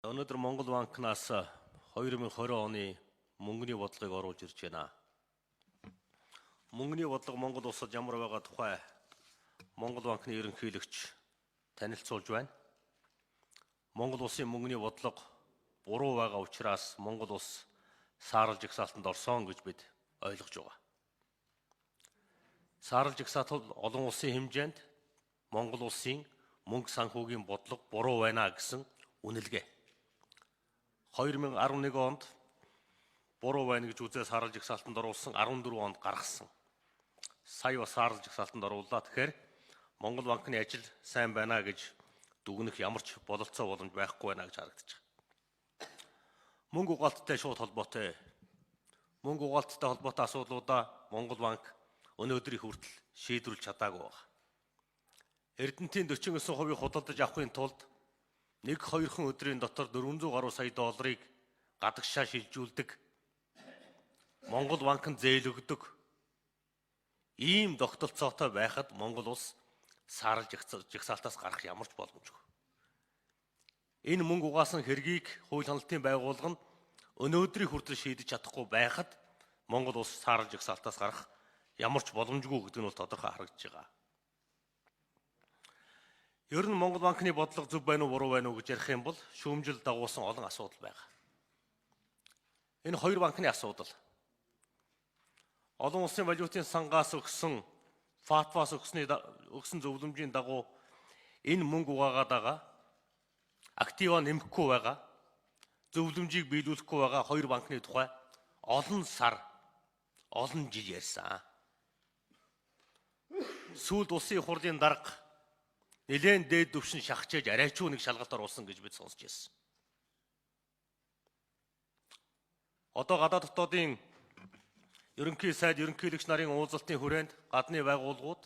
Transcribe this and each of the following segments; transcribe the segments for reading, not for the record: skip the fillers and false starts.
Өнөөдөр Монгол банкнаас 2020 оны мөнгөний бодлогыг оруулж ирж байна. Мөнгөний бодлого Монгол улсад ямар байгаа тухай Монгол банкны ерөнхийлөгч танилцуулж байна. Монгол улсын мөнгөний бодлого буруу байгаа учраас Монгол улс саарал жагсаалтанд орсон гэж бид ойлгож байгаа. Саарал жагсаалт бол олон улсын хэмжээнд Монгол улсын мөнгө санхүүгийн бодлого буруу байна гэсэн үнэлгээ. 2011 онд буруу байна гэж үзээ саарал жагсаалтанд оруулсан, 14 онд гаргасан. Сая бас саарал жагсаалтанд орууллаа. Тэгэхээр Монгол банкны ажил сайн байна гэж дүгнэх ямар ч бололцоо боломж байхгүй байна гэж харагдаж байгаа. Мөнгө угаалттай шууд холбоотой. Мөнгө угаалттай холбоотой асуудлуудаа Монгол банк өнөөдрийн хүртэл шийдвэрлэж чадаагүй байна. Эрдэнтийн 49% худалдаж авахын тулд нэг хоёрхан өдрийн дотор 400 гаруй сая долларыг гадагшаа шилжүүлдэг. Монгол банк нь зээл өгдөг. Ийм тогтолцоотой байхад Монгол улс саарал жагсаалтаас гарах ямар ч боломжгүй. Энэ мөнгө угаасан хэргийг хууль хяналтын байгууллага нь өнөөдрийн хүртэл шийдэж чадахгүй байхад Монгол улс саарал жагсаалтаас гарах ямар ч боломжгүй гэдэг нь бол тодорхой харагдаж байгаа. Ер нь Монгол банкны бодлого зөв байна уу, буруу байна уу гэж ярих юм бол шүүмжил дагуулсан олон асуудал байгаа. Энэ хоёр банкны асуудал. Олон улсын валютын сангаас өгсөн FATF-аас өгсөн зөвлөмжийн дагуу энэ мөнгө угаагаад байгаа, активаа нэмэхгүй байгаа, зөвлөмжийг биелүүлэхгүй байгаа хоёр банкны тухай олон сар, олон жил ярьсан. Сүүлд улсын их хурлын дарга нэлээн дээд түвшин шахажээж арайчгүй нэг шалгалт оруулсан гэж бид сонсч ирсэн. Одоо гадаад дотоодын ерөнхий сайд, ерөнхийлөгч нарын уулзалтын хүрээнд гадны байгууллагууд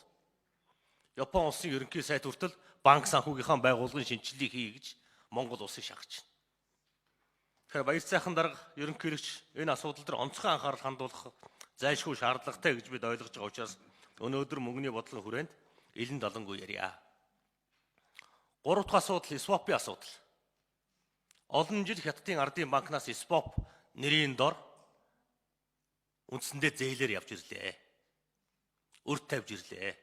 Япон улсын ерөнхий сайд хүртэл банк санхүүгийнхаа байгууллагын шинэчлэлийг хий гэж Монгол улсыг шахаж байна. Тэгэхээр Баяр сайхан дарга, ерөнхийлөгч энэ асуудал дээр онцгой анхаарал хандуулах зайлшгүй шаардлагатай гэж бид ойлгож байгаа учраас өнөөдөр мөнгөний бодлогын хүрээнд илэн далангүй ярья. Гурав дахь асуудал swap-ын асуудал. Олон жил Хятадын ардын банкнаас swap нэрийн дор үндсэндээ зээлээр явж ирлээ. Өрт тавьж ирлээ.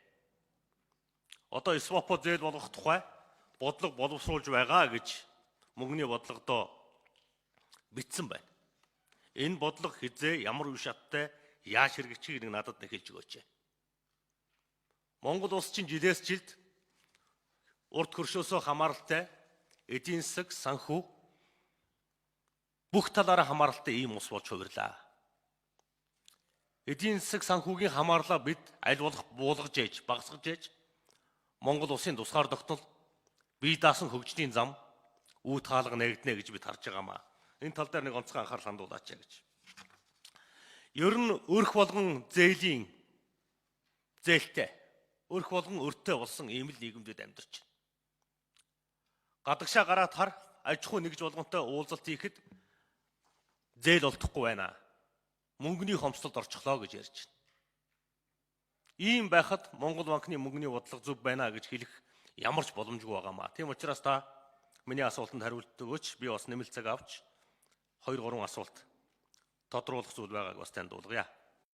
Одоо swap-о зээл болгох тухай бодлого боловсруулж байгаа гэж мөнгөний бодлогодоо бичсэн байна. Энэ бодлого хэзээ, ямар үе шаттай, яаж хэрэгжихийг нэг надад нэг хэлж өгөөч. Монгол улс чинь жилээс жилд урд хөршөөсөө хамааралтай, эдийн засаг, санхүү бүх талаараа хамааралтай ийм улс болж хувирлаа. Эдийн засаг, санхүүгийн хамаарлаа бид аль болох буулгаж ээж, багасгаж ээж Монгол улсын тусгаар тогтнол, бие даасан хөгжлийн зам үе таалга нээгдэнэ гэж бид харж байгаамаа. Энэ тал дээр нэг онцгой анхаарал хандуулаач гэж. Ер нь өрх болгон зээлийн зээлтэй, өрх болгон өртөө болсон ийм л нийгэмдэд амьдарч байна. Гадагшаа гараад хар аж ахуй нэгж болгонтой уулзалт хийхэд зээл олдохгүй байна. Мөнгөний хомсдолд орчихлоо гэж ярьж байна. Ийм байхад Монгол банкны мөнгөний бодлого зөв байна гэж хэлэх ямар ч боломжгүй байгаамаа. Тийм учраас та миний асуултанд хариулт өгөөч. Би бас нэмэлт цаг авч 2 3 асуулт тодруулах зүйл байгааг бас танд дуулгая.